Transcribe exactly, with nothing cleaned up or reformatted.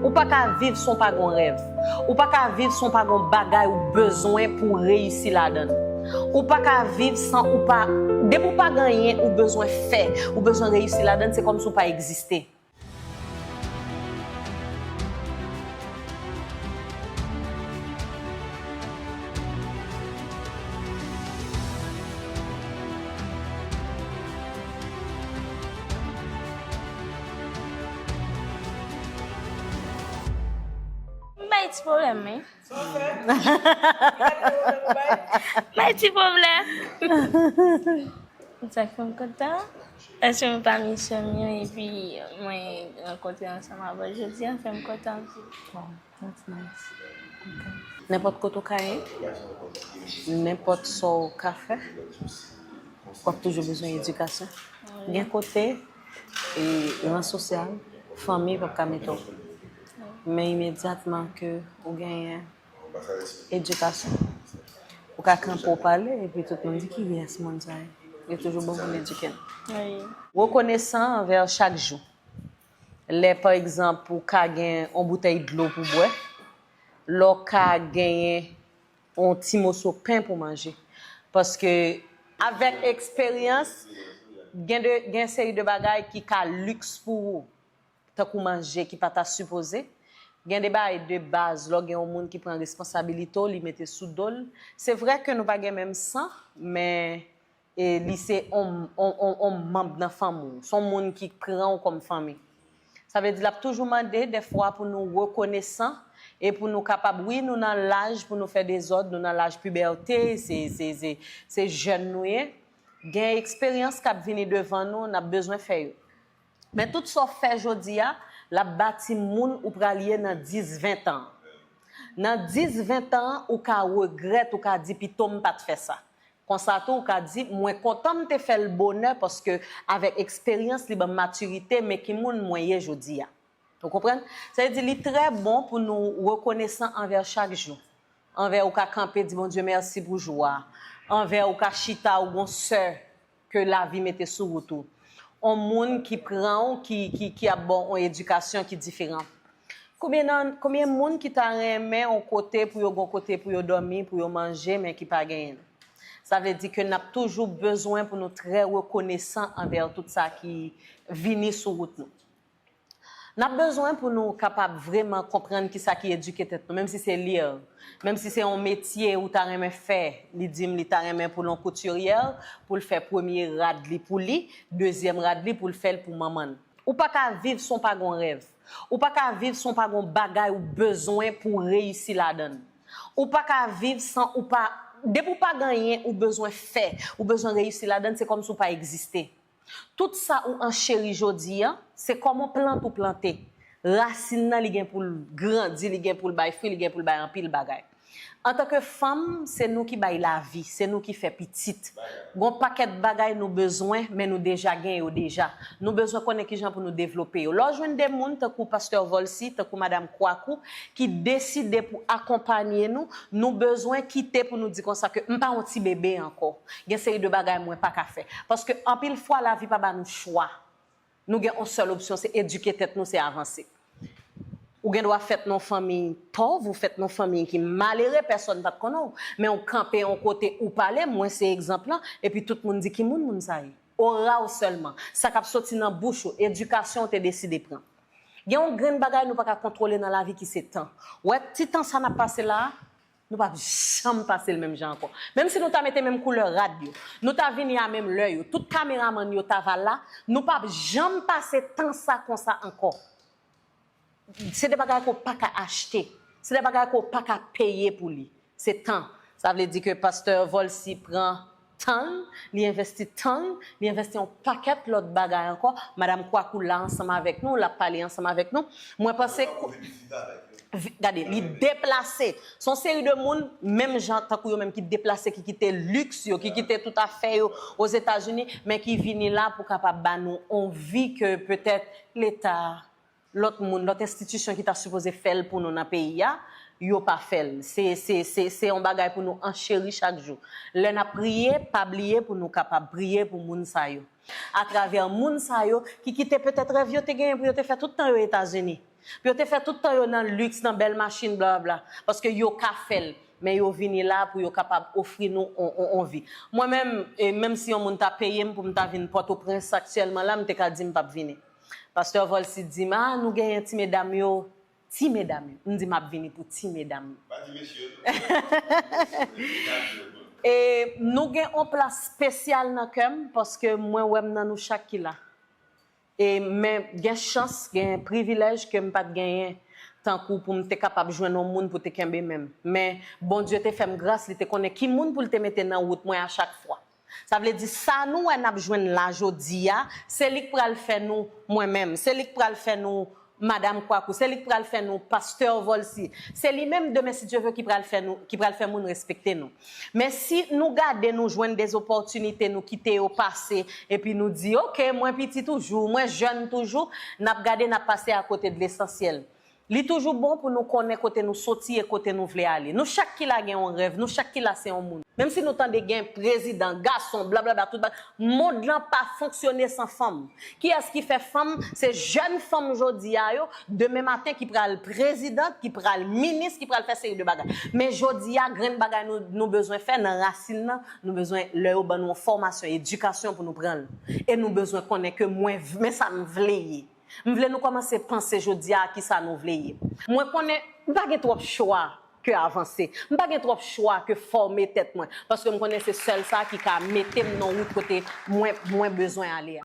Ou pa ka viv san w pa gon rèv. Ou pa ka viv san w pa gon bagay ou bezwen pou w reyisi ladan l. Ou pa ka viv san ou pa, depi w pa gen anyen ou bezwen fè, ou bezwen reyisi ladan l, se kòmsi w pa egziste. M bay ti pwoblèm, wi. M bay ti pwoblèm. Sa k fè m kontan, èske m pami sè m yo, epi mwen rankontre ansanm avè l jodi a, fè m kontan anpil. Wow, that's nice. Ok. Nenpòt kote w ka ye, nenpòt sa w ka fè, w ap toujou bezwen edikasyon. Gen kote, e, ran sosyal, fanmi p ap ka mete w. Men imedyatman ke ou genyen edikasyon, ou ka kanpe w pale, epi tout moun di, "Kiyès moun sa ye?" Yo toujou bon pou n edike n. Wi. Rekonesan anvè chak jou. Lè, pa egzanp, ou ka gen yon boutèy dlo pou bwè, lè w ka genyen yon ti moso pen pou manje. Paske avèk eksperyans, gen de, gen seri de bagay ki ka liks pou ou, tankou manje ki pa ta sipoze. Gen de bagay de baz, lè w gen yon moun ki pran responsabilite w, li mete sou do l. Se vrè ke nou pa gen menm san, men e li se on, on, on, on manm nan fanmi w. Se on moun ki pran w kòm fanmi. Sa vle di l ap toujou mande dèfwa pou nou rekonesan e pou nou kapab, wi, nou nan laj pou nou fè dezòd, nou nan laj pibète, se, se, se, se jèn nou ye. Gen eksperyans k ap vini devan nou, n ap bezwen fè yo. Men tout sa w fè jodi a, l ap bati moun ou pral ye nan dis, ven tan. Nan dis, ven tan, ou ka regrèt, ou ka di, "Pito m pa t fè sa." Konsa tou, ou ka di, "Mwen kontan m te fè l bonè, paske avèk eksperyans, li ban m matirite, men ki moun mwen ye jodi a." Ou konprann? Sa vle di, li trè bon pou nou rekonesan anvè chak jou. Anvè ou ka kanpe, di Bondye mèsi pou jou a. Anvè ou ka chita, ou gon sè ke lavi mete sou wout ou. On moun ki pran w, ki, ki, ki ap ba w on edikasyon ki diferan. Konbyen nan, konbyen moun ki ta renmen on kote pou yo gon kote pou yo dòmi, pou yo manje, men ki pa genyen l? Sa vle di ke n ap toujou bezwen pou nou trè rekonesan anvè tout sa ki vini sou wout nou. N ap bezwen pou nou kapab vrèman konprann kisa ki edike tèt nou, menm si se li, menm si se yon metye ou ta renmen fè, li di m li ta renmen pou l yon koutiryè, pou l fè premye rad li pou li, dezyèm rad li pou l fè l pou manman l. Ou pa ka viv san w pa gon rèv. Ou pa ka viv san w pa gon bagay ou bezwen pou w reyisi ladan l. Ou pa ka viv san ou pa, depi w pa gen anyen ou bezwen fè, ou bezwen reyisi ladan l, se kòmsi w pa egziste. Tout sa ou ancheri jodi a, se kòm on plant ou plante. Rasin nan, li gen pou l grandi, li gen pou l bay fwi, li gen pou l bay anpil bagay. Antanke fanm, se nou ki bay lavi, se nou ki fè pitit. Gon pakèt bagay nou bezwen, men nou deja gen yo deja. Nou bezwen konnen kijan pou nou devlope yo. Lè w jwenn de moun tankou pastè Volcy, tankou madam Kwakou, ki deside pou akonpanye nou, nou bezwen kite pou nou di konsa ke m pa yon ti bebe ankò. Gen seri de bagay mwen pa ka fè. Paske anpil fwa, lavi pa ba nou chwa. Nou gen yon sèl opsyon, se edike tèt nou, se avanse. Ou gen dwa fèt nan yon fanmi pòv, ou fèt nan yon fanmi ki malere, pèsòn pa t konnen w. Men w kanpe yon kote, ou pale, mwen se egzanp lan, epi tout moun di, "Ki moun moun sa ye?" Ora w sèlman. Sa k ap soti nan bouch ou, edikasyon w te deside pran. Gen yon grenn bagay nou pa ka kontwole nan lavi ki se tan. Wè, ti tan sa n ap pase la a, nou p ap janm pase l menm jan ankò. Menm si nou ta mete menm koulè rad yo, nou ta vini a menm lè yo, tout kameramann yo ta va la, nou p ap janm pase tan sa konsa ankò. Se de bagay ke w pa ka achte. Se de bagay ke w pa ka peye pou li. Se tan. Sa vle di ke pastè Volcy pran tan l, li envesti tan l, li envesti yon pakèt lòt bagay ankò. Madam Kwakou la ansanm avèk nou, l ap pale ansanm avèk nou. Mwen panse vi-, gade, li deplase. Se yon seri de moun, menm jan tankou yo menm ki deplase, ki kite liks yo, ki kite tout afè yo Ozetazini, men ki vini la pou kapab ba nou on vi ke petèt Leta, lòt moun, lòt enstitisyon ki ta sipoze fè l pou nou nan peyi a, yo pa fè l. Se, se, se, se yon bagay pou nou ancheri chak jou. Lè n ap priye, pa bliye pou nou kapab priye pou moun sa yo. Atravè moun sa yo ki kite petèt rèv yo te genyen pou yo te fè tout tan yo Etazini. Pou yo te fè tout tan yo nan liks, nan bèl machin, blablabla. Paske yo ka fè l, men yo vini la pou yo kapab ofri nou on, on, on vi. Mwen menm, e, menm si yon moun ta peye m pou m ta vin Pòtoprens aktyèlman la, m te ka di m p ap vini. Pastè Volcy di m, ah, nou genyen ti medam yo, ti medam yo. M di m ap vini pou ti medam yo. Pa di mesye. E nou gen on plas espesyal nan kè m, paske mwen wè m nan nou chak ki la. E, men gen chans, gen privilèj ke m pa t genyen, tankou pou m te kapab jwenn yon moun pou te kenbe men m. Men Bondye te fè m gras, li te konnen ki moun pou l te mete nan wout mwen a chak fwa. Sa vle di, sa nou wè n ap jwenn la jodi a, se li k pral fè nou mwen menm, se li k pral fè nou Madam Kwakou, se li k pral fè nou Pastè Volcy. Se li menm demen, si Dye vle, ki pral fè nou, ki pral fè moun respekte nou. Men si nou gade, nou jwenn de opòtinite, nou kite yo pase, epi nou di, oke, mwen piti toujou, mwen jèn toujou, n ap gade, n ap pase akote de lesansyèl. Li toujou bon pou nou konnen kote nou soti e kote nou vle ale. Nou chak ki la gen yon rèv, nou chak ki la se yon moun. Menm si nou tande gen prezidan, gason, blablabla, tout bagay, mond lan pa fonksyone san fanm. Kiyès ki fè fanm? Se jèn fanm jodi a yo, demen maten ki pral prezidan, ki pral minis, ki pral fè seri de bagay. Men jodi a, grenn bagay nou, nou bezwen fè nan rasin nan, nou bezwen, lè yo ban nou yon fòmasyon, edikasyon pou nou pran l. E nou bezwen konnen ke mwen, v- men sa m vle ye. M vle nou kòmanse panse jodi a ki sa nou vle ye. Mwen konnen m pa gen twòp chwa ke avanse. M pa gen twòp chwa ke fòme tèt mwen. Paske m konnen se sèl sa ki ka mete m nan wout kote mwen, mwen bezwen ale a.